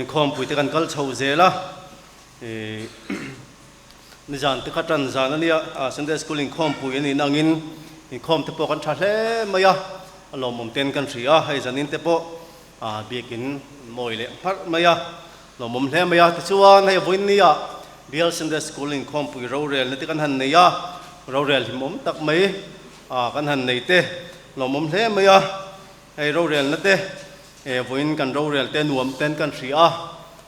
Inkhawmpui te kan kal chho zel a, ih nizan te kha tan zan a nia, Sunday School inkhawmpui a nih na angin inkhawm te pawh kan tha hle mai a, a lawmawm ten kan hria a, hei zanin te pawh biakin mawi leh hmarh mai a, lawmawm hle mai a. Tichuan hei vawiin ah Bial Sunday School inkhawmpui rorelna te kan han nei a, rorel hlimawm tak mai kan han nei te lawmawm hle mai a. Hei rorelna te, vawiin kan rorel te nuam ten kan hria a,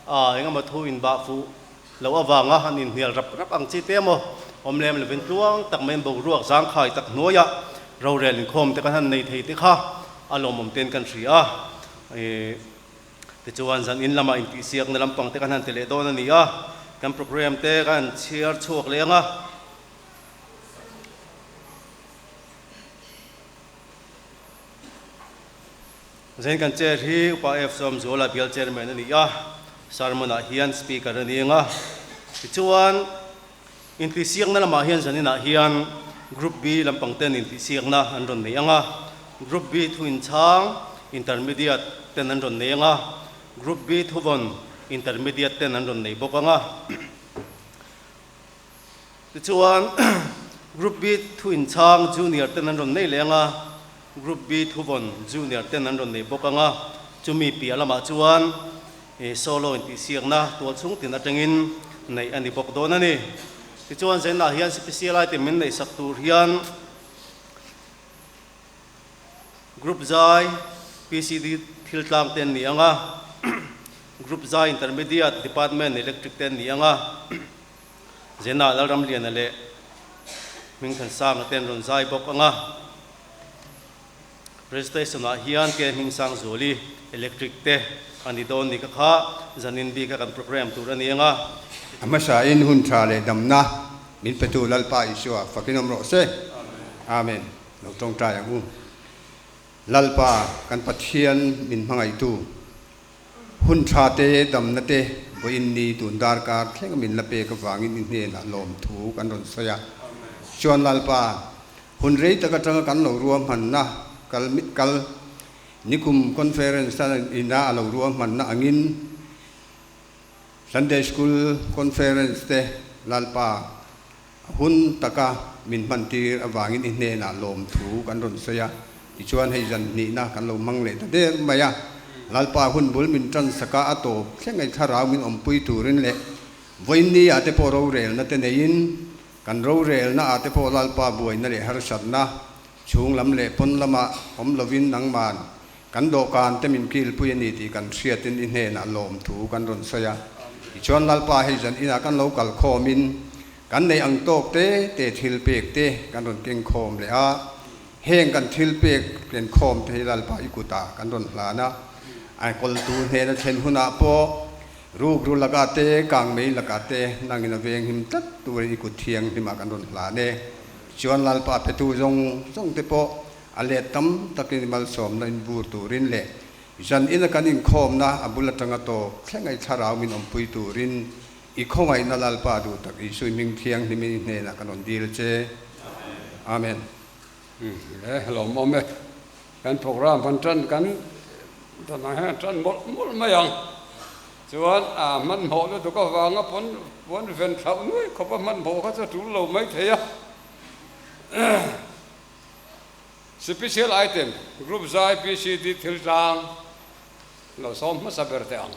aa engemaw thu inbah fuh loh avanga han inhnial rap rap ang chi te emaw awm lem lovin tluang tak mai boruak zangkhai tak hnuaiah rorel inkhawm te kan han nei thei te kha a lawmawm ten kan hria a. Tichuan zan in lamah intihsiakna lampang te kan han ti leh dawn a ni a, kan program te kan han chhiar chhuak leh ang a. Zain kan chair hi Upa F Sawmzuala bial chairman a ni a, sermon ah hian speaker a ni ang a. Tichuan intihsiakna lamah hian zaninah hian Group B lampang ten intihsiakna an rawn nei ang a, Group B thu inchhang Intermediate ten an rawn nei ang a, Group B thuvawn Intermediate ten an rawn nei bawk ang a. Tichuan, Group B thu inchhang Junior ten an rawn nei leh ang a, Group B thuvawn Junior ten an rawn nei bawk ang a, chumi piah lamah chuan solo intihsiakna tual chhung tin atangin neih a ni bawk dawn a ni. Tichuan, Zenah hian CPCLI te min neihsak tur hian Group zai PCD thil tlang te an ni ang a, Group zai Intermediate Department Electric te an ni ang a, Zena Lalramliana leh Hmingthansanga te an rawn zai bawk ang a. Registration ah hian ke Hmingsangzuali Electric te a ni dawn ni ka kha zanin bik a kan program tur a ni ang a. A hmasain hun tha leh damna min petu Lalpa Isua fakin awm rawh se. Amen. Lo tawngtai ang u. Lalpa kan Pathian min hmangaihtu. Hun tha te, damna te, vawiin ni tun darkar thleng a min la pek avangin i hnenah lawmthu kan rawn sawi a. Chuan Lalpa, hun rei tak atanga kan lo ruahmanna kal kal nikum conference a ina a lo ruahmanna angin Sunday School conference te Lalpa a hun taka min hmantir avangin i hnenah lawmthu kan rawn sawi a, tichuan hei zan hnihna kan lo hmang leh ta der mai a. Lalpa hun bul min tan sak a, a tawp thleng ei thlarau min awmpui turin leh vawiin ah te pawh rorelna te neiin kan rorelna ah te pawh Lalpa buaina leh harsatna chhung lam leh pawn lamah awm lovin nangman kan dawhkan te min kilpui a ni tih kan hriatin i hnenah lawmthu kan rawn sawi a. Tichuan Lalpa hei zan inah kan lo kal khawmin Kan neih ang tawk te te thil pek te kan rawn keng khawm leh a, heng kan thil pek ken khawm te hi Lalpa i kutah kan rawn hlan a, a kawltu hnena thlen hunah pawh rukru lakah te, kangmei lakah te nangin a venghim tlat turin i kut thianghlimah kan rawn hlan e. Chuan Lalpa petu zawng zawng te pawh a let tam takin i malsawmna in bur turin leh zan ina kan inkhawmna a bul atanga tawp thleng a i thlarau min awmpui turin I khawngaihna Lalpa duh tak Isui hming thianghlim in i hnenah kan rawn dil che. Amen. Le lawmawm e. Kan program han tan kan tan ang hian tan mawlh mawlh mai ang. Chuan a hmanhmawh lutuk avanga pawn puan ven thlauh nuai khawp a hmanhmawh kha chu a tul lo mai thei a. Special item, Group zai PCD thil tlang. Lo sawm hmasa ber teh ang.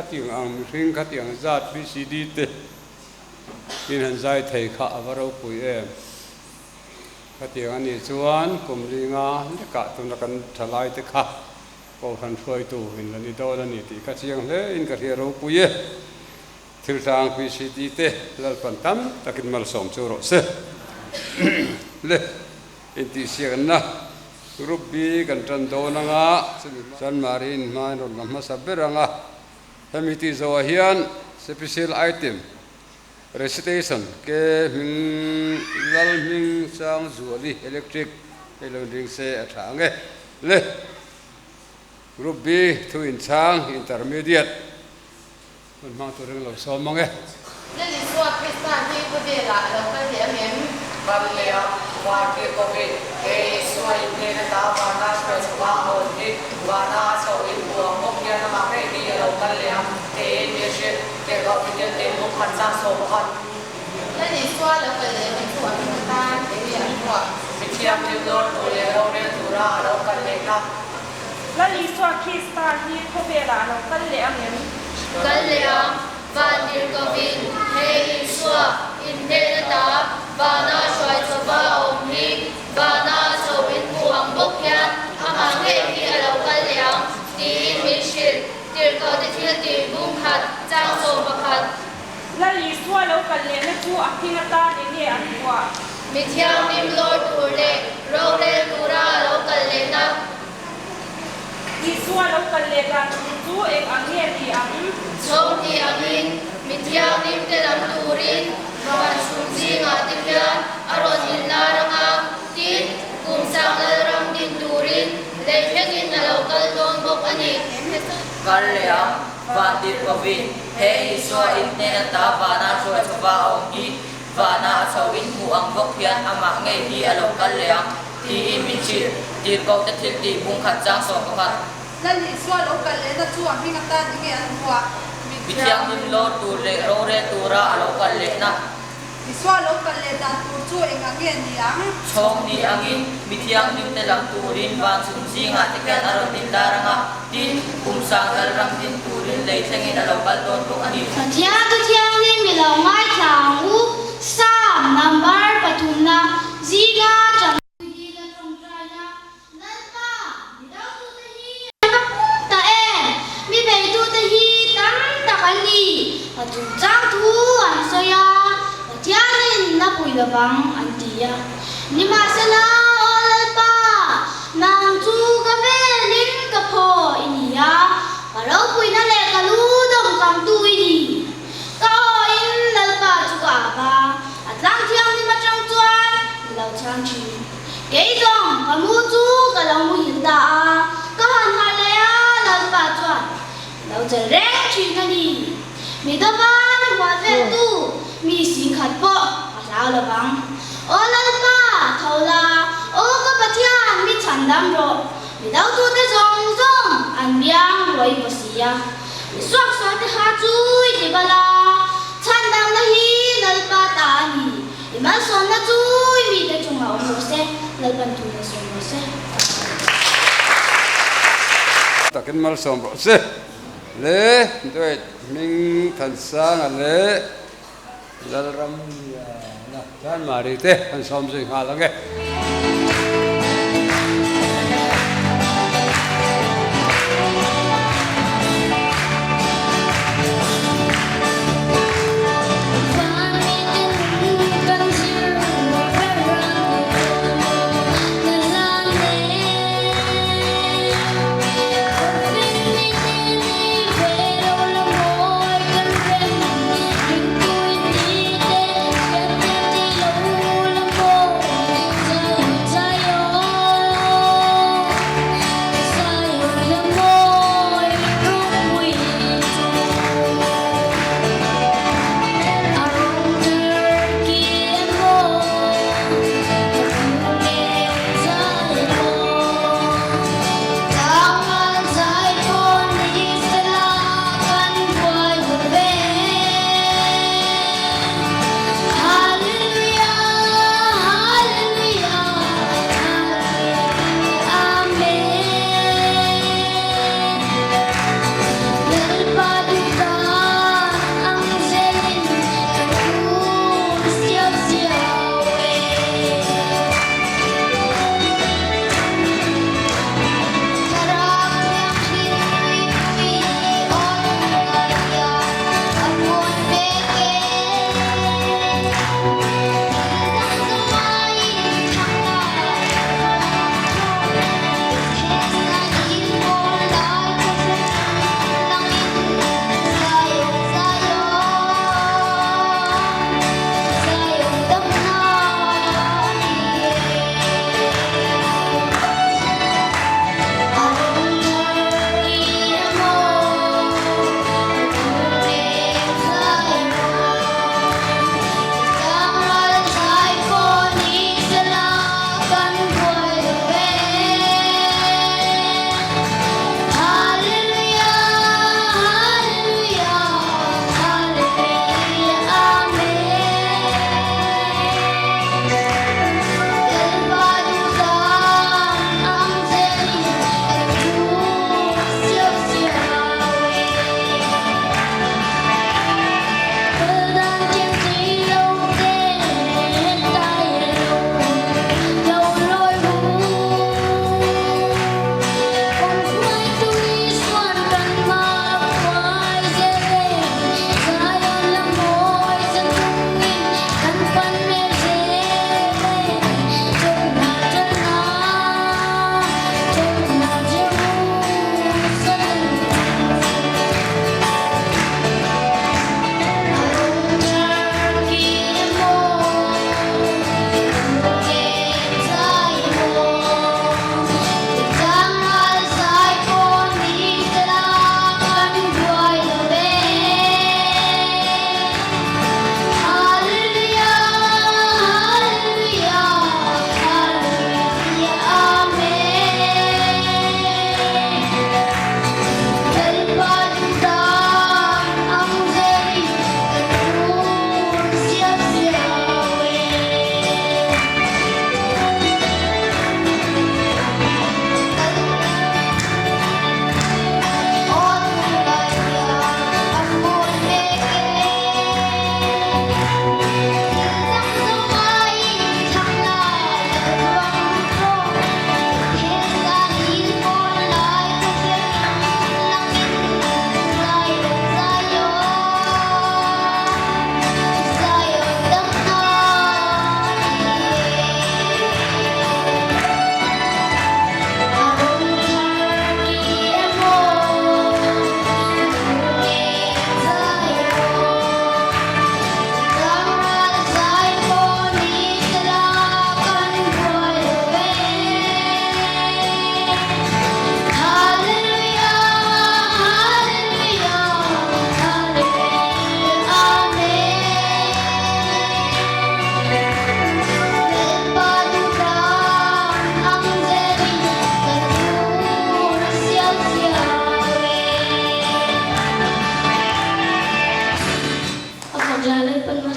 Khatiang ang mihring khatiang zat VCD te in han zai thei kha a va ropui em. Khatiang a nih chuan kum linga lekah tuna kan thalai te kha Kohhran hruaitu in la ni dawn a ni tih kha chiang hle in ka hria ropui e. Thil hrang VCD te Lalpan tam takin malsawm chu rawh se. Le intihsiakna Group B kan tan dawn anga Chanmari in hma in rawn la hmasa ber anga hemi tih zawhah hian Special Item Recitation ke hming Lal hming Sang Zuali Electric hei lo inring se a tha ang e. Le Group B thu inchhang Intermediate Hun hmang tur eng lo sawm mang e. Lal Isua Krista hi khawvelah a lo kal leh ang em? Kal leh a, Vantir Covid, he Isua in hnen ata vana hruai chho a a awm hi, vana a chho in hmu ang bawk hian amah ngei hi a lo kal leh a, tiin mi hrilh, Tirhkoh Miguel te bawk khan chang sawm pakhat. Lal Isua lo kal leh ang chu a hming atan enge an vuah? Mithianghlim lawr tur leh rorel tura a lo kal lehna. Lal Isua Krista hi khawvelah a lo kal leh ang em? Kal leh ang, Vantir kovin, He Isua, in hnen ata vana hruai chauva a awm hi, vana a chho in hmu ang bawk hian amah ngei hi a lo kal leh ang, tiin min hrilh. Tirhkohte thil tih bung khat, chang 11. Lal Isua lo kal lehna chu a hming atan enge an vuah? Mi thianghlim lawr tur leh rorel tura a lo kal lehna. Isua lo kal leh dan tur chu eng ang nge ni ang? Chhawng tih angin mi thianghlim te lam turin van chhum zingah te khian a rawn inlar ang a, tin, kum sang Lalram din turin lei thlengin a lo kal dawn bawk a ni. Kal leh ang, Vantirhkovin, he Isua in hnen ata vana hruai chhova a awm hi, vana a chho in hmuh ang bawk hian amah ngei hi a lo kal leh ang, tiin min hrilh. Tirhkohte thil tih bung khat chang 11. Lal Isua lo kal lehna chu a hming atan enge an vuah? Mi thianghlim lawr tur leh rorel tura a lo kal lehna. Isua lo kal leh dan tur chu eng ang nge ni ang? Chhawng ni angin mi thianghlimte lam turin van chhum zingah te khian a rawn inlar ang a, tin, kum sang lal ram din turin lei thlengin a lo kal dawn bawk a ni. Pathian thu thianghlim i lo ngaithla ang u, Psalm number pathumna zinga tanpui hi ka tawngtaina Lalpa, mi dotute hi an va pung ta em? Mi beitute hi tam tak an ni. Ka chungchang thu an sawi a, Pathianin a pui lovang an ti a. Nimahsela, aw Lalpa, nang chu ka velin ka phaw i ni a, ka ropuina leh ka lu dawmkangtu i ni. Ka awin Lalpa chu ka ap a, a tlang thianghlim atang chuan mi lo chhang thin. Kei zawng ka mu chu ka lo muhil ta a, ka han harh leh a, Lalpa chuan lo chel reng thin a ni. Mi dawpa mi hual vel tu mi singkhat pawh ka hlau lo vang. Aw Lalpa, tho la, aw ka Pathian mi chhan dam rawh, mi dotute zawng zawng an biang ruai vaw si a, mi suaksual te kha chu i ti bal a, chhan damna hi Lalpa ta a ni. I malsawmna chu i mite chungah awm rawh se, Lalpan thu la sawm rawh se. Takin malsawm rawh se. Le Duet hming Thansanga leh Lalramliana Chanmari te an sawm zui nghal ang e.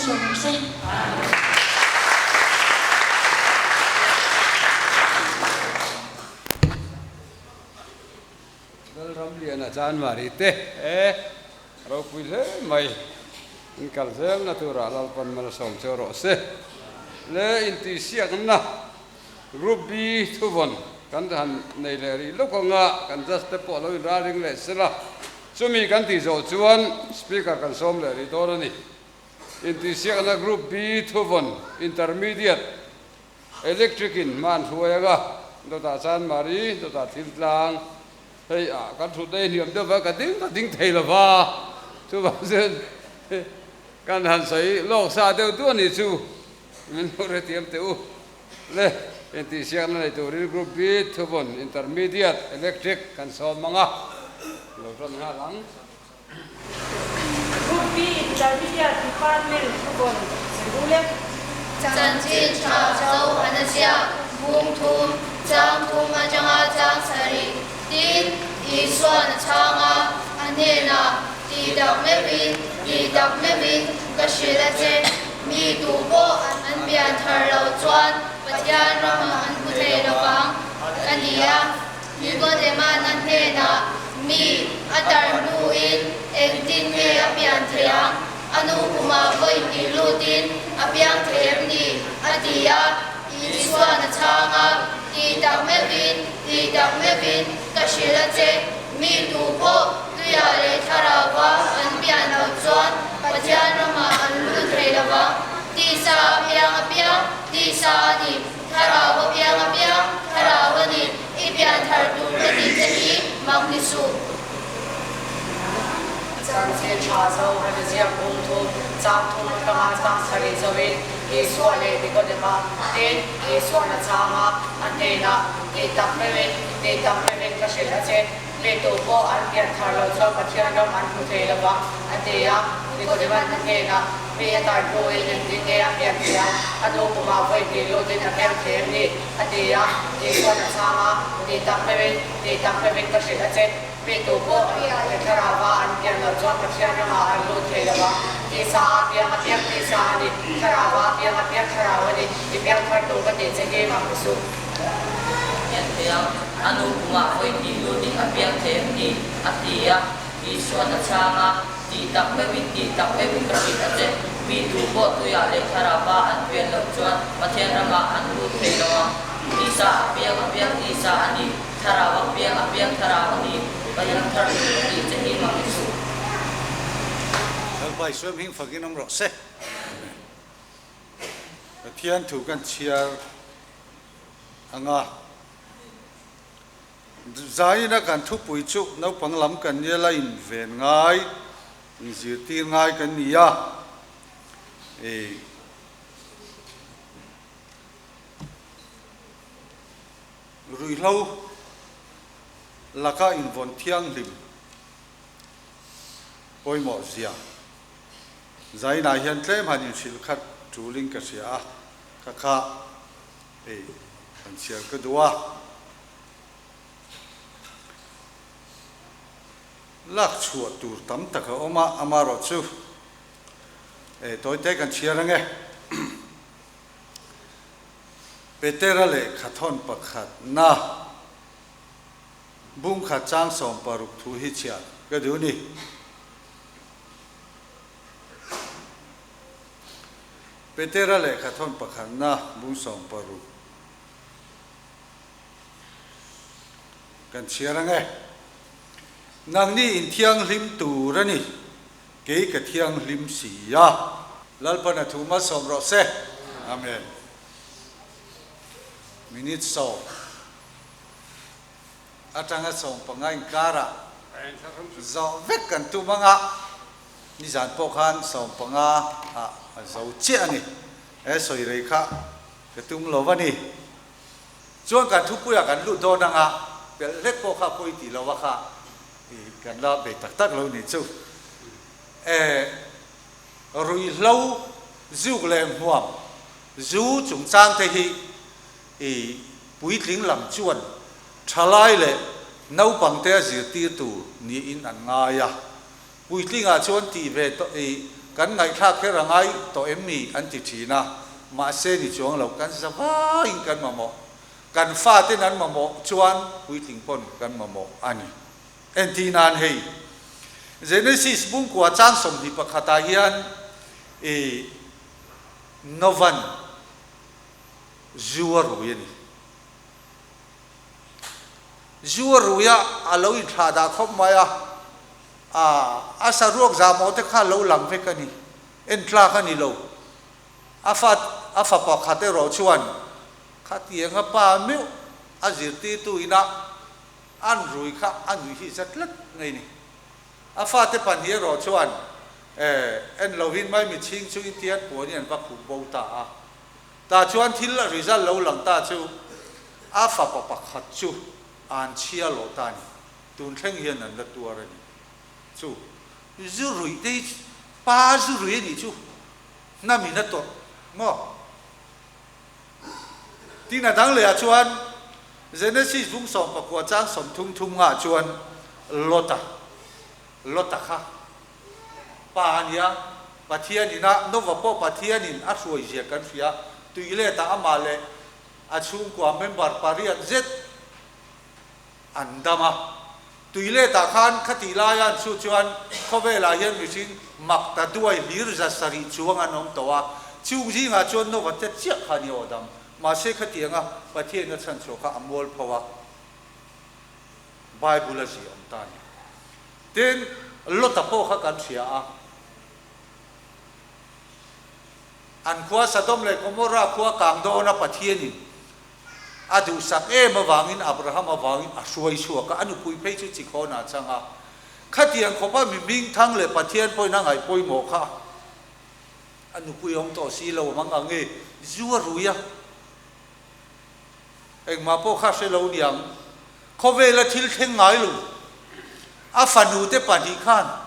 malsawm rawh se. Lalramliana Chanmari te e ropui hle mai in kal zelna turah Lalpan malsawm cheu rawh se. Le intihsiakna Group B thuvawn kan han nei leh rih lawk anga kan judge te pawh lo inral ring leh sela chumi kan tih zawh chuan Speaker kan sawm leh rih dawn a ni. Intihsiakna Group B thuvawn Intermediate Electric in hma an hruai anga dawtah Chanmari dawtah Thiltlang hei ah kan thut daih hniam deuh va ka ding ka ding thei lova chuvang chuan kan han sawi lawk sa deuh duah ni chu min lo hrethiam teh u le intihsiakna nei turin Group B thuvawn Intermediate Electric kan sawm ang a lo tan nghal ang. Group B Intermediate Department thuvawn Zirule. Chanchin tha cho an a ziak, bung thum, chang thum atanga chang sarih, tin Isuan a chhang a, a hnenah, Tih tak meuhin, tih tak meuhin ka hrilh a che, mi tu pawh an pian thar lo chuan Pathian ram an hmu thei lo vang, ka ni a. Nikodema'n a hnenah, Mi, a tar hnuin engtin nge a pian thei ang? A nu kumah vawi hnih lutin a piang thei em ni? a ti a. Isua'n a chhang a, Tih tak meuhin, tih tak meuhin ka hrilh a che, mi tu pawh tuiah leh thlarauva an pian loh chuan Pathian ramah an lut thei lo vang. Tisa a piang a piang, tisa a ni. Thlarau a piang a piang, thlarau a ni, i pian thar tur ka tih che hi mak ni suh. Chanchin tha zo han a ziak bung thum, chang thum atanga chang sarih zoin Isua leh Nikodema tin Isuan a chhang a, a hnenah, Tih tak meuhin, tih tak meuhin ka hrilh a che, mi tu pawh an pian thar loh chuan Pathian ram an hmu thei lo va, a ti a. Nikodema'n a hnenah, Mi a tar hnuin engtin nge a pian thei a, a nu kumah vawi hnih lutin a piang thei em ni? a ti a. Isua'n a chhang a, Tih tak meuhin, tih tak meuhin ka hrilh a che, mi tu pawh he thlarauva an pian loh chuan Pathian ramah an lut thei lo va, tisa a piang a piang tisa a ni, thlarauva a piang a piang thlarau a ni, i piang thar tur ka tih che hi mak ni suh. Pian thei a, a nu kumah vawi hnih lutin a piang thei em ni? a ti a. Isua'n a chhang a, Tih tak meuhin, tih tak meuhin ka hrilh a che, mi tu pawh tuiah leh thlarauva an pian loh chuan Pathian ramah an lut thei lo ang. Tisa a piang a piang tisa a ni, thlarau a piang a piang thlarau a ni, Pathian thar tur ka tih che hi mak i suh. Lalpa Isua hming fakin awm rawh se. Amen. Pathian thu kan chhiar anga. Zaina kan thupui chu naupang lam kan nia la inven ngai, inzirtir ngai kan ni a. Ei. Ruihhlo laka invawn thianghlim pawimawh zia. Zainah hian tlem han inhrilh khat tulin ka hria a, ka kha ei kan chhiar ka duh a. Lak chhuah tur tam tak a awm a, amaherawh chu e tawite kan chhiar ange. Petera lehkhathawn pakhatna bungkhat chang 60 thu hi chhiah ka duh ni. Petera lehkhathawn pakhatna bung 60. Kan chhiar ang e. Nangni in thianghlim tur a ni, kei ka thianghlim si a. Lalpan a thu malsawm rawh se. Amen. Minute 10 atanga 15 inkarah zawh vek kan tum ang a, nizan pawh khan 15 ah a zo chiah a ni. He sawi rei kha ka tum lo a ni. Chuan kan thupuiah kan lut dawn anga pelh hlek pawh kha pawi tih lova kha i kan la bei tak tak lo nih chu. E ruihhlo zuk leh hmuam zu chungchang te hi i puitling lam chuan thalai leh naupang te a zirtir tur niin an ngai a. Puitlingah chuan tih ve i Kan ngaihthlak kher a ngai tawh em ni an ti thin a, mahse ni chuang lo kan za vaiin kan mamawh. Kan faten an mamawh chuan puitling pawn kan mamawh a ni. Entir nan hei Genesis bungkua chang 21 ah hian i Novan zu a rui a ni. Zu a rui a, a lo inthlah dah khawp mai a, a a saruak zahmawh te kha a lo lang vek a ni. En tlak a ni lo. A fa a fa pakhat erawh chuan khatianga pa meuh a zirtirtu ina an rui kha a nuih hi za tlat mai ni. A fate pahnih erawh chuan en lovin mai mitchhing chu intian puanin an va khup bo ta a. Tah chuan thil a result lo lang ta chu a fapa pakhat chu an chhia lawh ta a ni. Tun thleng hian an la tuar a ni. Chu zu ruih te hi pa zu ruih a nih chu hnamin a tawrh maw? Tin a dang lehah chuan Genesis bung 19 chang 30 thum ngah chuan Lota, Lota kha pa a nia, Pathian ina Nova pawh Pathianin a hruai zia kan hria, tuiletah amah leh a chhungkua member pariat zet an dam a. Tuiletah khan khatih laia an chhut chuan khawvelah hian mihring mak ta duai hlir 700 chuang an awm tawh a, chung zingah chuan Nova te chiah kha a ni aw dam. Mahse khatianga Pathian a chhan chhuah kha a mual pho a, Bible a ziah awm ta a ni. Tin, Lota pawh kha kan hria a, an khua Sodom leh Gomorrah khua kang dawna Pathianin a duhsak em avangin Abraham avangin a hruai chhuak a, a nupui phei chu Chikhawnah a chang a. Khatiang khawpa mi hmingthang leh Pathian pawhin a ngaih pawimawh kha a nupui awm tawh si lo mang ang nge zu a rui a, engmah pawh kha hre lo niang. Khawvela thil thleng ngai lo a fanute pahnih khan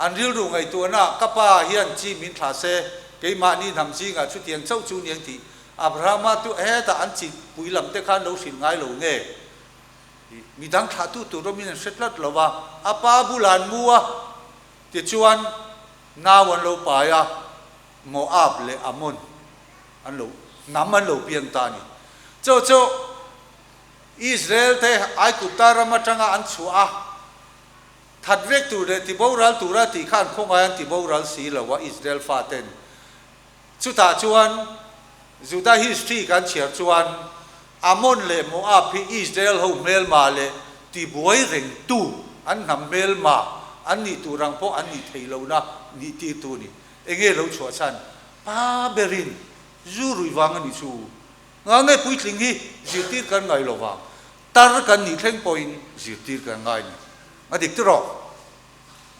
An rilru ngaihtuahna, Ka pa hian chi min thlah se, keimahni hnam zingah chutiang chauh chu niang tih Abrahama tu hetah an chi pui lam te khan lo hrilh ngai lo nge? Midang thlahtu tur awmin an hre tlat lo va, a pa bulah an mu a, tichuan nau an lo pai a, Moab leh Ammon an lo hnam an lo piang ta a ni. Chu chu Israel te Aigupta ram atanga an chhuah a, That vek tur leh ti boral tura tih khan khawngai an ti boral si lo a Israel faten. Chutah chuan Juda history kan chhiar chuan Ammon leh Moab hi Israel ho hmelma leh ti buai reng tu an hnam hmelma an nih tur ang pawh an nih thei lohna nih tir tu a ni. Enge lo chhuah chhan? Pa berin zu rui vang a nih chu. Nga nge puitling hi zirtir kan ngai lo vang. Tar kan nih thleng pawhin zirtir kan ngai ni. A dik tiraw?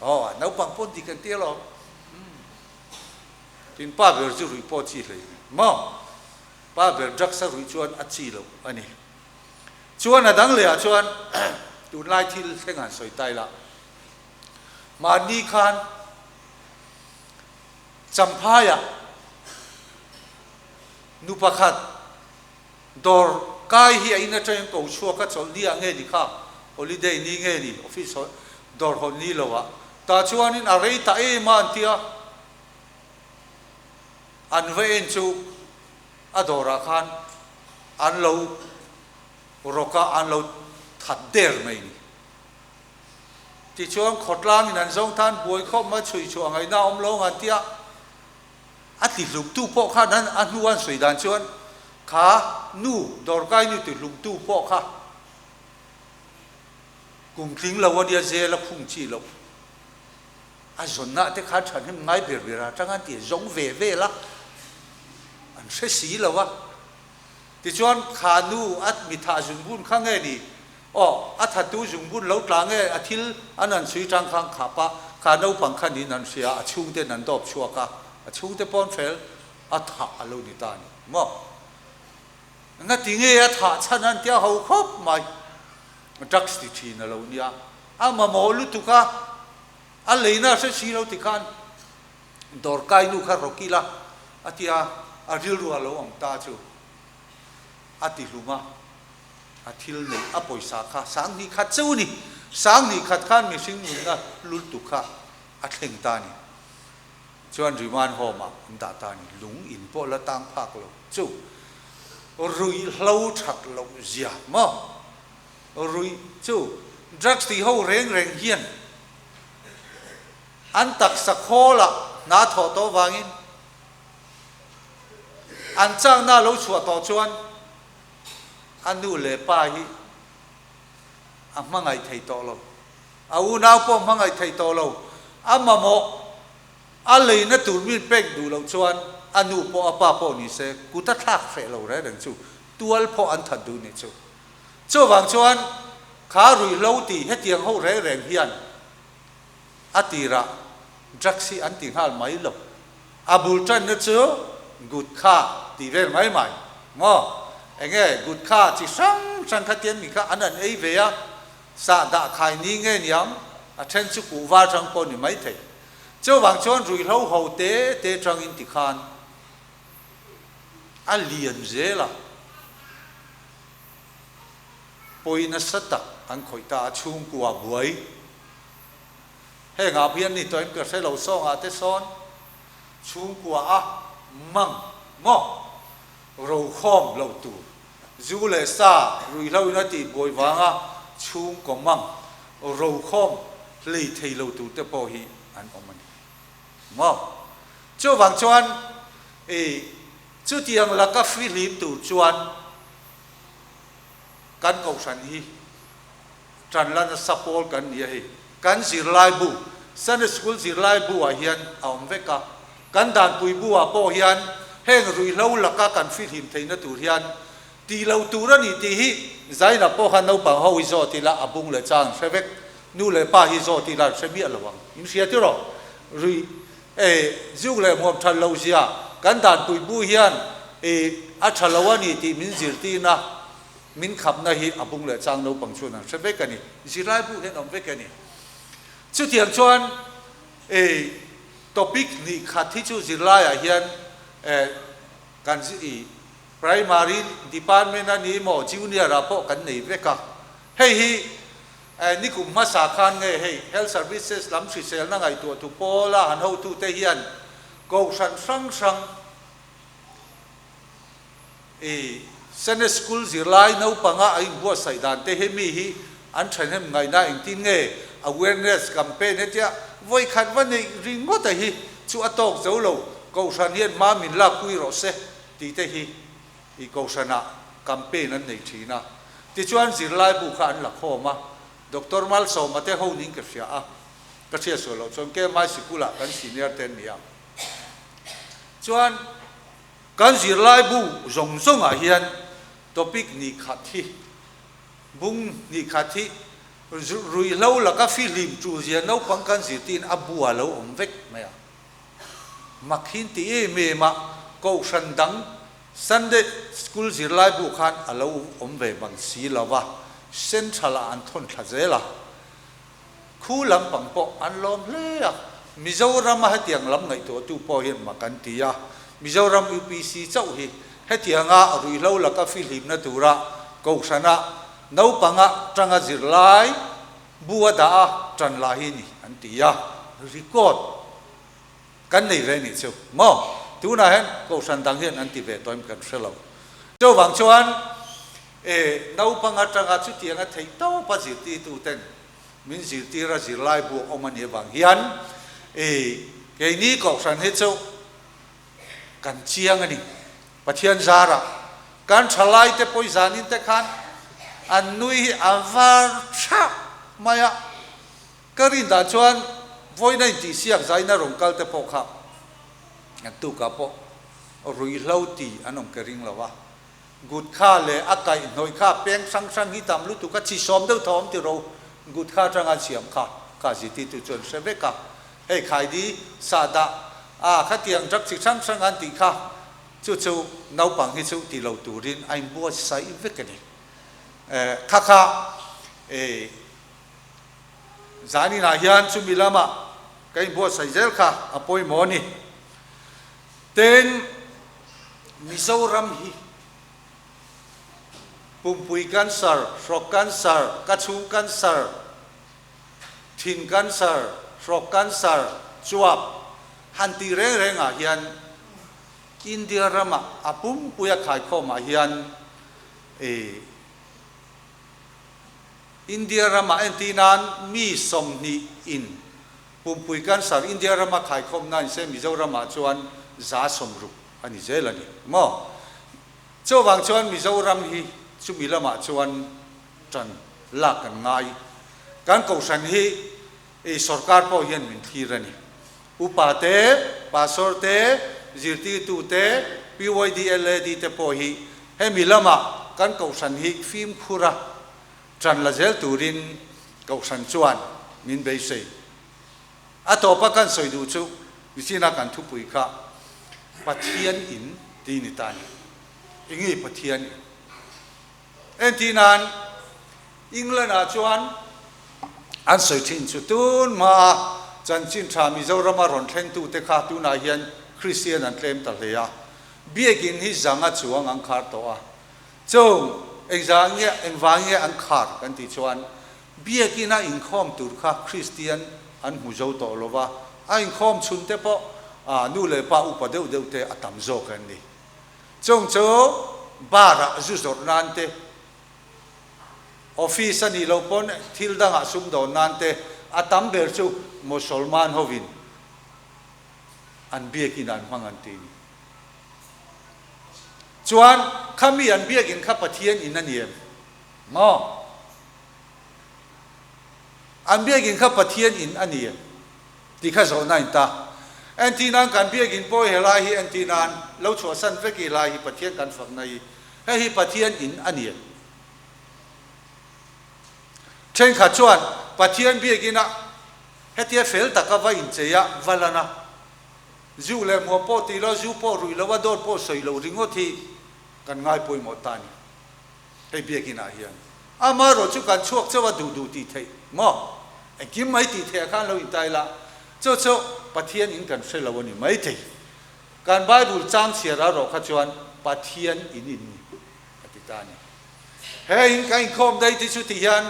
Aw, naupang pawn dik an ti alawm. Tin, pa ber chu ruih pawh a chi hlei ni maw? Pa ber drugs a ruih chuan a chi loh a ni. Chuan a dang lehah chuan tunlai thil thleng han sawi ta ila, mahni khan Champhaiah nu pakhat Dawr kai hi a in atangin ko chhuak a chawlh ni ah nge ni kha holiday ni nge ni office dawr hawn ni lo ah tah chuanin a rei ta em a an tia an va en chu a dawr ah khan an lo rawk a an lo that der mai ni tichuan khawtlang in an zawng tan buai khawp mai chhui chhuah ngaihna a awm lo ang an tia. A tihlumtu pawh khan an a hnu an sawi dan chuan kha nu dawrkai nu tihlumtu pawh kha kum tling lo a nia zel a phung chi loh. A zawnna te khan thahnem ngai ber ber atang an ti zawng ve vel a, an hre si lo a. Tichuan kha nu a mitha zungbun kha nge ni Aw, a thattu zungbun lo tla nge a thil an han chhui tang khan khap a, kha naupang khan in an hria, a chhungten an dawp chhuak a, a chhungte pawn fel a thah a lo ni ta a ni maw? Ngati nge a thah chhan an tia ho khawp mai, drugs ti thin a lo nia, a mamawh lutuk a, a leina a hre si lo ti khan dawrkai nu kha rawk ila a tia, a rilru a lo awm ta chu a ti hlum a. A thil neih a pawisa kha 2000 chauh a ni. 2000 khan mihring nunna lultu kha a thleng ta a ni. Chuan remand home ah an dah ta a ni. Lung in pawh la tang phak lo chu ruihhlo that loh zia maw? Ruih chu drugs tih ho reng reng hian an taksa khawl ah hna thawh tawh vangin an chakna lo chhuah tawh chuan a nu leh pa hi a hmangaih thei tawh lo, a unau pawh hmangaih thei tawh lo, a mamawh a leina tur min pek duh loh chuan a nu pawh a pa pawh ni se kut a thlak hreh lo reng reng chu tual pawh an that duh nih chu. Chuvang chuan kha ruihhlo tih hetiang ho reng reng hian a tirah drugs hi an ti nghal mai lo. A bul tanna chu gutkha tih vel mai mai maw? Enge gutkha chi hrang hrang kha tian mi kha an han ei ve a, sah dah khai ni nge niang, a then chu kuhva tang pawh ni mai thei. Chuvang chuan ruihhlo ho te te tangin tikhan a lian zel a, pawi nasa tak an khawih ta a, chhungkua buai. Heng ah hian ni tawh em ka hre lo sawng ah te sawn chhungkua a mang maw rokhawm lo tur zu leh sa ruihhlo in a tih buai vanga chhungkaw mang rokhawm hlei thei lo tur te pawh hi an awm a ni maw. Chuvang chuan i chutiang laka fihlim tur chuan kan kohhran hi Tan la nasa pawl kan ni a hei. Kan zirlai bu, Sunday School zirlai bu ah hian a awm vek a. Kan danpui bu ah pawh hian heng ruihhlo laka kan fihlim theihna tur hian tih loh tur a ni tih hi Zaina pawh khan naupang ho hi zawt ila a bung leh chang an hre vek. Nu leh pa hi zawt ila an hre miah lo ang. In hria ti rawh. Ruih eh zuk leh hmuam that loh zia kan danpui bu hian eh a tha lo a ni tih min zirtir a. Min khapna hi a bung leh chang naupang chuan an hre vek a ni. Zirlai bu hian awm vek a ni. Chutiang chuan ei topic hnih khat hi chu zirlaiah hian eh kan i primary department a ni maw junior ah pawh kan nei vek a. Hei hi eh nikum hmasa khan nge hei health services lam hriselna ngaihtuah tu pawla han hotute hian kohhran hrang hrang I Sunday School zirlai naupanga a inbuatsaih dan te hi mi hi an thahnem ngaihna engtin nge awareness campaign hetia vawi khat va neih ringawt a hi chu a tawk zo lo, Kohhran hian hma min lakpui rawh se tih te hi i Kohhranah campaign an nei thin a. Tichuan zirlai bu kha an la khawm a, Doctor Malsawma te ho ning ka hria a, ka hriat sual loh chuan KMI sikulah kan senior te an ni a. Chuan. Kan zirlai bu zawng zawngah hian topic nih khat hi, bung nih khat hi ruihhlo laka fihlim ṭulzia naupang kan zirtiin a bu a lo awm vek mai a. Mak hi ti em em a, kohhran dang Sunday School zirlai bu khan a lo awm ve bang si lo va, Central ah an thawn thla zel a. Khu lampang pawh an lawm hle a, Mizoram a hetiang lam ngaihtuahtu pawh hian mak an ti a, Mizoram UPC chauh hi hetianga ruihhlo laka fihlimna tura Kohhrana naupanga tanga zirlai bu a dah a tan lah hi ni an ti a, record kan nei ve nih chu maw? Tunah hian Kohhran dang hian an ti ve tawh em kan hre lo. Chuvang chuan E, naupang atanga chutianga theih tawp a zirtirtuten min zirtir a zirlai bu awm a nih avang hian e, keini Kohhran hi chu kan chiang a ni. Pathian zarah kan thalaite pawh zanin te khan an nui hi a var thap mai a, ka rin dan chuan vawiina intihsiak zaina rawn kal te pawh kha an tukah pawh ruihhlo ti an awm ka ring lo a. Gutkha leh a kaihhnawih kha peng hrang hrang hi tam lutuk a, chi sawm deuh tho awm ti ro, Gutkha atanga an siam kha ka zirtirtu chuan hre vek a, hei khaidi sahdah a khatiang drug chi hrang hrang an tih kha chu chu naupang hi chu ti lo turin a inbuatsaih vek a ni. Kha kha e zaninah hian chumi lamah ka inbuatsaih zel kha a pawimawh a ni. Tin, Mizoram hi pumpui cancer, hrawk cancer, ka chhung cancer, thin cancer, Hrawk cancer, chuap han tih reng rengah hian India rama a pumpuia khaikhawmah hian ih India rama entir nan mi 20 in pumpui cancer India rama khaikhawm nan se Mizoramah chuan 60 a ni zel a ni maw? Chuvang chuan Mizoram hi chumi lamah chuan tan lak kan ngai. Kan kohhran hi ei sorkar pawh hian min thlir a ni. Upa te, pastor te, zirtirtu te, PYD, LAD te pawh hi hemi lamah kan kohhran hi fimkhur a tan la zel turin kohhran chuan min beisei. A tawpa kan sawi duh chu Nichina kan thupui kha Pathian in ti ni ta a ni. Enge Pathian in? Entir nan England ah chuan an sawi thin chu tun hmaa chanchin tha Mizorama rawn thlengtu te kha tunah hian Kristian an tlem ta hle a, biakin hi zanga chuang an khar tawh a. Chung engzah nge engvang nge an khar kan tih chuan biakin a inkhawm tur kha Kristian an hmu zo tawh lo va, a inkhawm chhun te pawh nu leh pa upa deuh deuh te a tam zawk an ni. Chung chu bar ah zu zawrh nan te, office a nih loh pawn thil dangah sumdawn nan te a tam ber chu Mosolman hovin an biakin an hmang an ti ni. Chuan khami an biakin kha Pathian in a ni em? Maw? An biakin kha Pathian in a ni em? Tih kha zawhna in ta. Entir nan kan biakin pawh helai hi entir nan lo chhuahsan vek i helai hi Pathian kan fakna hi hei hi Pathian in a ni em? Thenkhat chuan Pathian biakin a hetia fel taka va inchei a va lan a, zu leh hmuam pawh tih lo, zu pawh ruih lo a dawt pawh sawi lo ringawt hi kan ngai pawimawh ta a ni. Hei biakin ah hian amaherawh chu kan chhuak chauh a duh duh tih theih maw? Engkim mai tih theih ah khan lo intai la, chu chu Pathian in kan hre lo a ni mai thei. Kan Bible chang chhiar a rawh kha chuan Pathian in in ni a ti ta a ni. He in ka inkhawm daih te chu ti hian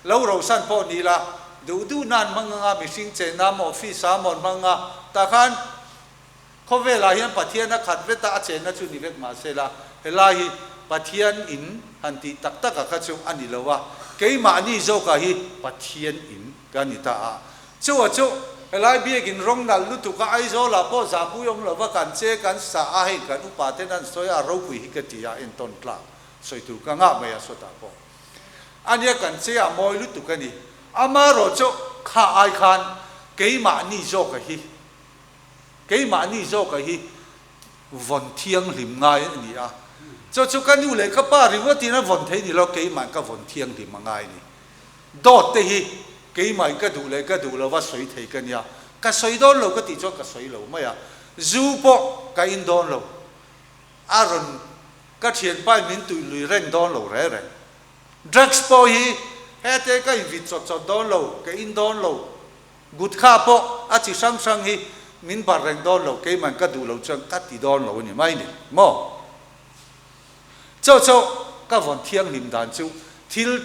lo rosan pawh ni la, duh duh nan hmang anga mihring chenna maw office ah maw an hmang anga tah khan Khawvelah hian Pathian a khat vet a, a chenna chu ni vek mah se la, helai hi Pathian in han tih tak tak a kha chu a ni lo a, keimahni zawkah hi Pathian in ka ni ta a. Chu a chu, helai biakin rawng nalh lutuk a, Aizawlah pawh zahpui awm lova kan che kan sa a, hei kan upa ten an sawi a, ropui hi ka ti a, entawn tlak sawi tur ka ngah mai a sawtah pawh. Ania kan che a mawi lutuk a ni. Amaherawhchu kha ai khan keimahni zawkah hi Keimahni zawka hi vawn thianghlim ngai a ni a, chu chu ka nu leh ka pa ringawtin a vawn thei ni lo, keimah ka vawn thianghlim a ngai a ni. Dawt te hi keimahin ka duh leh ka duh lova sawi thei ka nia, ka sawi dawn lo ka tih chuan ka sawi lo mai a, zu pawh ka in dawn lo, a rawn ka thianpain min tuih lui reng dawn lo reng reng. Drugs pawh hi hete ka invit chawt chawt dawn lo, ka in dawn lo. Gutkha pawh a chi hrang hrang hi min bar reng dawn lo, keiman ka duh lo chuan ka ti dawn lo a ni mai ni maw? Cho cho ka vawn thianghlim dan chu thil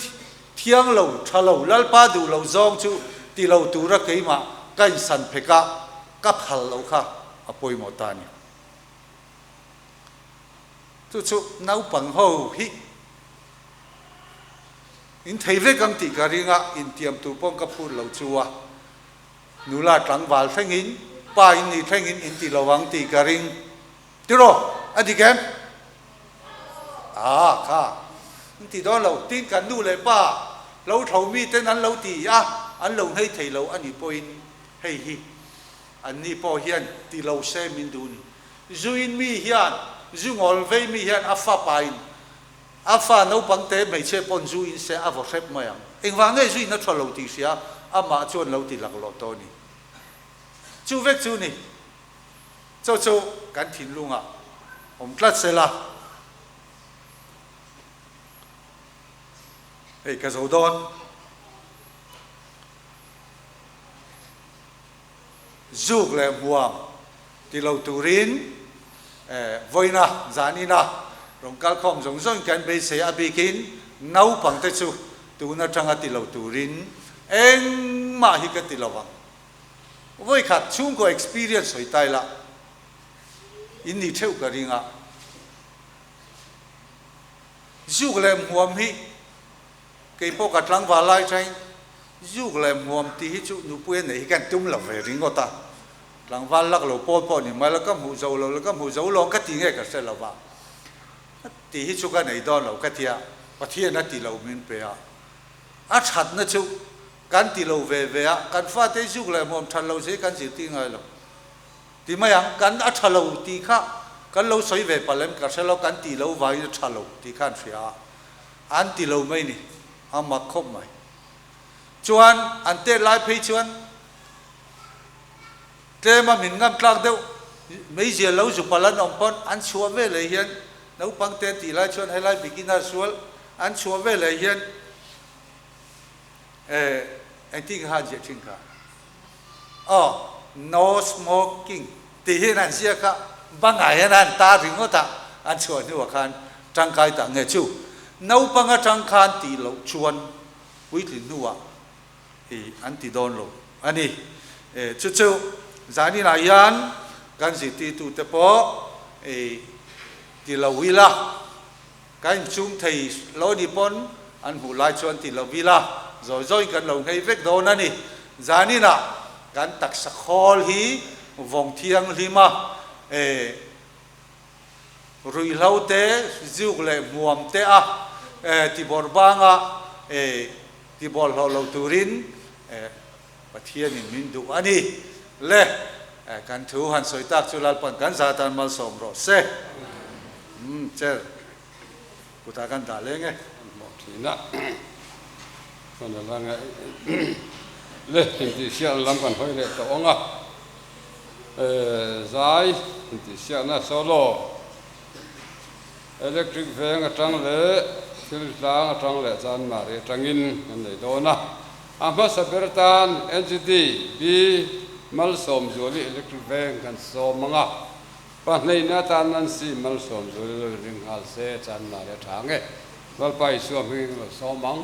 thiang lo, tha lo, Lalpa duh lo zawng chu ti lo tura keimah ka insan phek a, ka phal lo kha a pawimawh ta a ni. Chu chu naupang ho hi. In thei vek ang tih ka ring a, intiam tur paw'n ka phut lo chu a. Nula tlangval thlengin, pa in ni thlengin in ti lo ang tih ka ring. Tiraw? A dik em? Aa, kha. In ti dawn lo. Tin, kan nu leh pa lo tho miten an lo ti a, an lo nghei thei lo a nih pawhin hei hi an ni pawh hian ti lo se min duh ni. Zuin mi hian, zu ngawl vei mi hian a fapain A fa naupang te hmeichhia pawn zu in se a vaw hrep mai ang. Engvang nge zu in a tha lo tih hria amah chuan lo ti laklawh tawh a ni. Chu vek chu ni. Cho chu kan thinlungah awm tlat se la. Hei ka zo dawn. Zuk leh hmuam ti lo turin vawiina zanina rawn kalkhawm zawng zawng kan beisei a bikin naupangte chu tun atanga ti lo turin engmah hi ka ti lo ang. Vawi khat chhungkaw experience sawi tai la in ni theuh ka ring a. Zuk leh hmuam hi kei pawh ka tlangval lai thain zuk leh hmuam tih hi chu nupui a neih hi ka tum lo ve ringawt a. Tlangval lak lo pawl pawh ni mai la ka hmuh zo lo la ka hmuh zo lo ka ti nge ka hre lo va. Tih hi chu ka nei dawn lo ka tia Pathian a ti lo min pe a. A thatna chu kan ti lo ve ve a, kan fate zuk leh hmuam that lo zia hi kan zirtir ngai lo. Ti mai ang, kan a tha lo tih kha kan lo sawi ve palh em ka hre lo, kan ti lo vangin a tha lo tih kha an hria a, an ti lo mai ni, a mak khawp mai. Chuan an tet lai phei chuan tlema min ngam tlak deuh meizia lo zu palh an awm pawn an chhuah ve leh hian naupang te an tih lai chuan helai beginner sual an chhuah ve leh hian eh engtin kha an ziah thin kha aw no smoking tih hian an ziak a bangah hian an tar ringawt a an chhuah hnuah khan tangkai tak nge chu naupang atang khan tih loh chuan puitlin hnuah i an ti dawn lo a ni. Chu chu zaninah hian kan zirtirtute pawh i ti lo ila, kan inchhung thei lo ni pawn an hmuh lai chuan ti lo ila, zawi zawiin kan lo nghei vek dawn a ni. Zaninah kan taksa khawl hi vawng thianghlim a, ruihhlo te, zuk leh hmuam te a tibawrh banga tibawlhhlawh lo turin Pathianin min duh a ni. Le, kan thu han sawi tak chu Lalpan kan zah tan malsawm rawh se. Umm, chair kutah kan dah leng e. Kan hmuh thin a, chuan a la ngaih le intihsiakna lam kan hawi leh tawh ang a. Zai intihsiakna solo electric veng atang leh thil tlang atang leh chanmari atangin kan nei dawn a. A hmasa ber tan NGD B Malsawmzuali electric veng kan sawm ang a, pahnihna atan Nancy Malsawmzuali lo inring nghal se chanmari a tha ang e. Lalpa Isua hmingin ka lo sawm ang.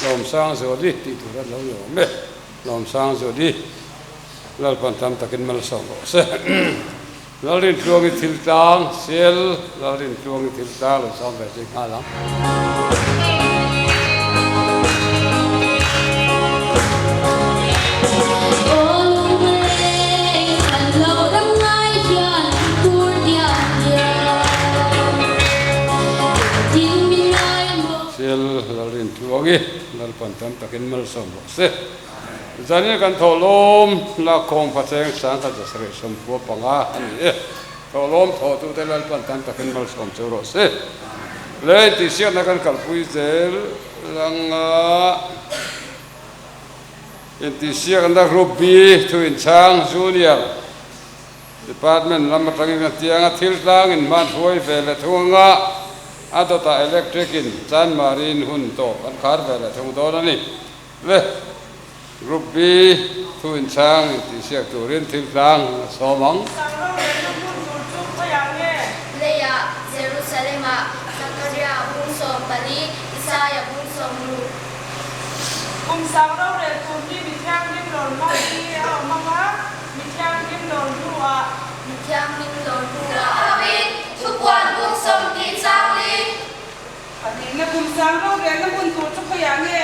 Lawmsangzuali tih tur a lo ni awm e. Lawmsangzuali Lalpan tam takin malsawm rawh se. Lalrintluangi thil tlang sel Lalrintluangi thil tlang lo sawm ve zui nghal ang. Sel Lalrintluangi Lalpan tam takin malsawm rawh se. Zanin kan thawhlawm lakkhawm Phacheng 1795 a ni e. Thawhlawm thawhtute Lalpan tam takin malsawm chu rawh se. Le intihsiakna kan kalpui zel langa intihsiakna Group B thu inchhang Junior Department lam atangin a tiang a, thil tlangin hman hruai ve leh thung anga a dawtah electric in Chanmari-in hun tawp an khar ve leh thung dawn a ni. Le, Group B thu inchhang intihsiak turin thil tlang a sawm ang. Sang rorelna hmun tur chu khawiah nge? Leiah, Jerusalem-ah, Zakaria bung 14, Isaia bung 60. Kum sang rorel tur hi mi thianghlim rawn Mithianghlim lawr hnuah. Hovin, Thupuan bung 20 chang li. Pahnihna kum sang rorelna hmun tur chu khawiah nge?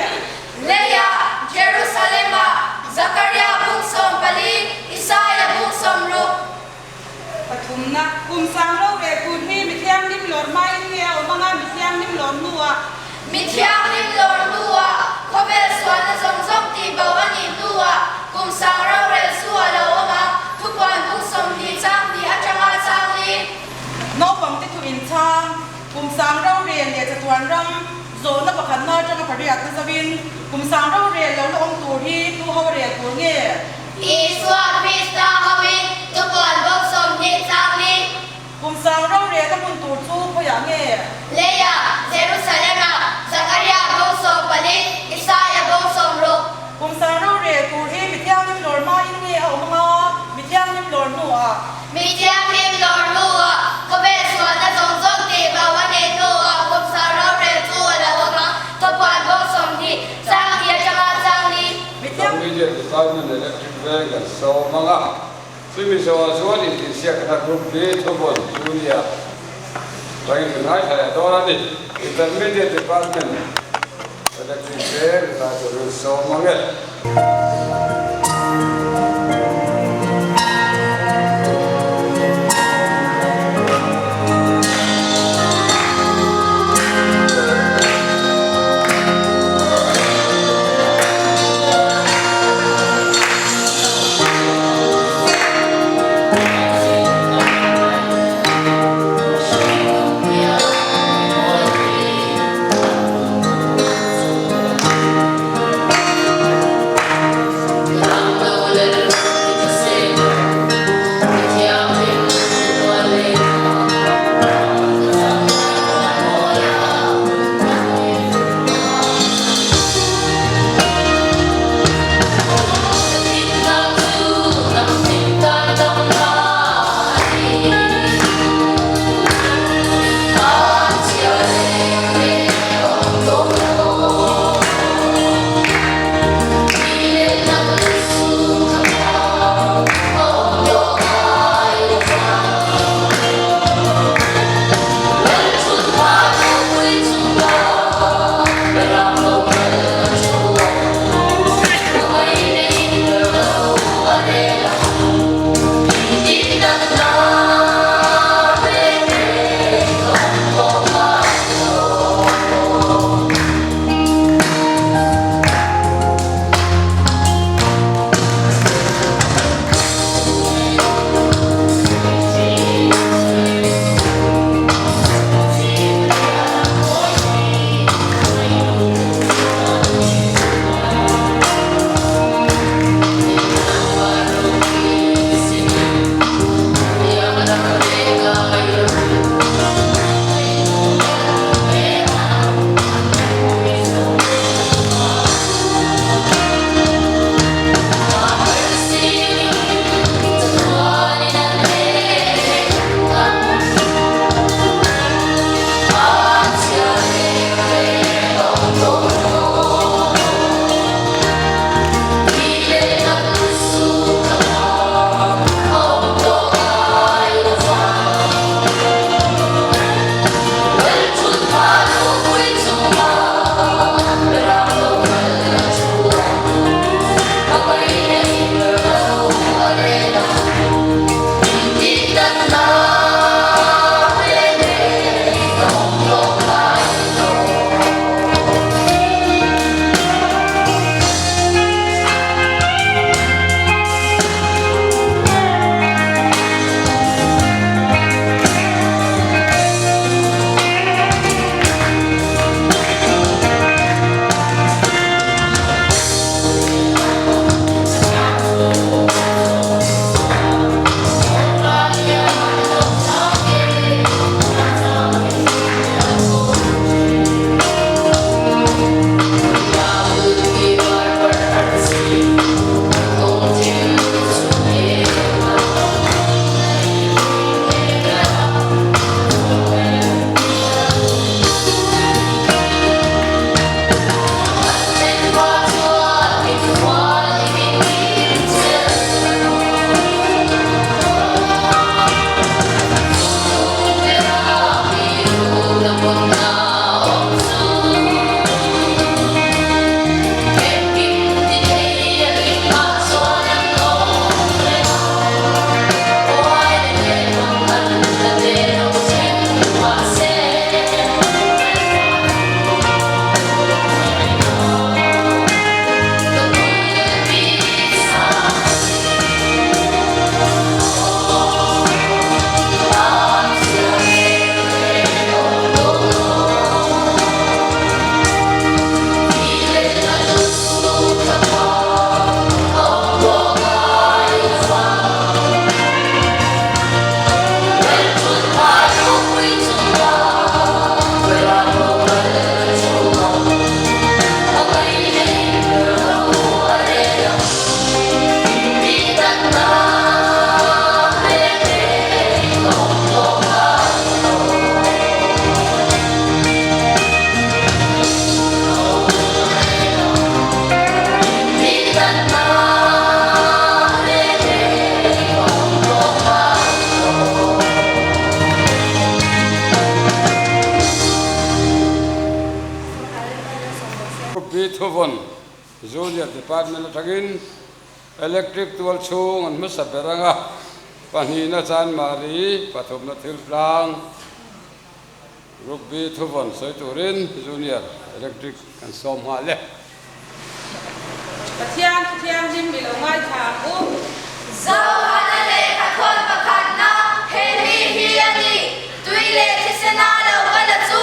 Leiah, Jerusalem-ah, Zakaria bung 14, Isaia bung 60. Pathumna, kum sang rorel tur hi Mithianghlim lawr hmain nge a awm anga Mithianghlim lawr hnuah? Mithianghlim lawr hnuah, khawvel sualna zawng zawng tih bo a nih hnuah kum sang rorel chu a lo awm ang, Thupuan bung 20 chang hnih atanga chang li. Naupangte thu inchhang, Kum sang rorel leh chatuan ram zawhna pakhatna atanga pariatna zauhin kum sang rorel lo la awm tur hi tu ho a rel tur nge? Isua Krista hoin thupuan bawk 20 chang li. Kum sang rorel a hmun tur chu khawiah nge? Leiah, Jerusalem-ah, Zakaria bawk 14, Isaia bawk 60. Kum sang rorel tur hi Mithianghlim lawr hmain nge a awm anga Mithianghlim lawr hnuah? Mithianghlim lawr hnuah, khawvel sualna zawng zawng tih bo a nih hnuah kum sang rorel chu a lo awm ang, thupuan bawk 20 chang hnih atanga chang li. Intermediate Department Electric Veng kan sawm ang a, chumi zawhah chuan intihsiakna Group B thuvawn Junior rangin kan ngaithla leh dawn a ni. Intermediate Department Electric Veng zai turin sawm ang e. thuvawn Junior Department atangin Electric tual chhung an hmasa ber anga pahnihna Chanmari, pathumna Thiltlang, Group B thuvawn sawi turin Junior Electric kan sawm nghal e. Pathian thu thianghlim i lo ngaithla ang u. Zohana lehkhathawn pakhatna he mi hi a ni, tui leh thisena lo kal a chu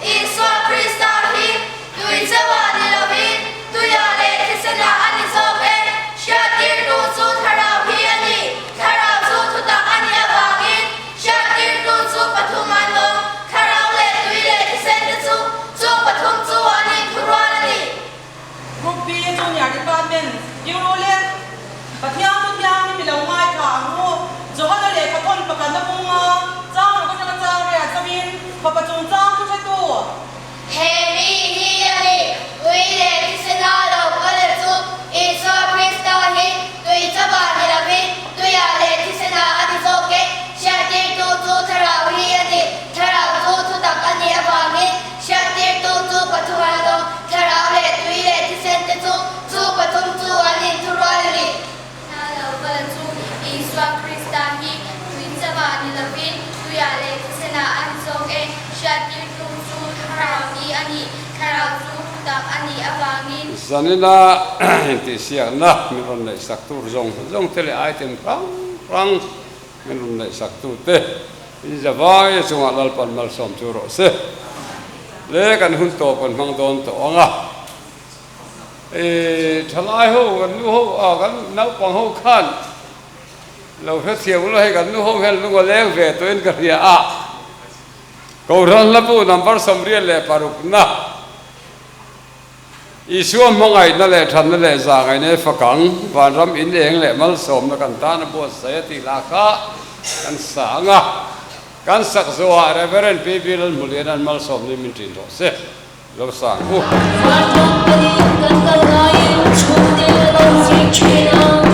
Isua Krista hi tui chauhah ni lovin tuiah leh thisenah a ni zawk e. Hriattirtu chu thlarau hi a ni, thlarau chu thutak a nih avangin Hriattirtu chu pathum an awm, thlarau leh tui leh thisen te chu, chung pathum chu an inthurual a ni. Group B Junior Department, Euroled, Pathian chu thiang hi mi lo ngaithla ang u. Johana lehkha thawn pakhatna bunga chang ruk atanga chang riat zawin fapa chungchang thu hretu. He mi hi a ni, tui leh thisena lo kal e chu Isua Krista hi tui chauhah ni lovin tuiah leh thisenah a ni zawk e. Hriattirtu chu thlarau hi a ni, thlarau chu thutak a nih avangin hriattirtu chu pathum an awm, thlarau leh tui leh thisen te chu, chu pathum chu an inthurual a ni. Hna lo kal chu Isua Krista hi tui chauhah ni lovin tuiah leh thisenah a ni zawk e. Hriattirtu chu thlarau hi a ni. Thlarau chu thutak a nih avangin. Zanina intihsiakna min rawn neihsak tur zawng zawng te leh item hrang hrang min rawn neihsak tu te in zavai chungah Lalpan malsawm chu rawh se. Le kan hun tawp kan hmang dawn tawh ang a. I thalai ho kan nu ho a kan naupang ho khan lo hrethiam ula hei kan nu ho hian lung a leng ve tawhin ka hria a, Kohhran hlabu number 86 na Isua hmangaihna leh thatna leh zahngaihna i fak ang, vanram in eng leh malsawmna kan tan a buatsaih a tih lah kha kan sa ang a, kan sak zawhah Reverend PB Lalhmuliana'n malsawmna in min ṭin rawh se. Lo sang u. Van company kan kal laiin chhungte lo zing thin a.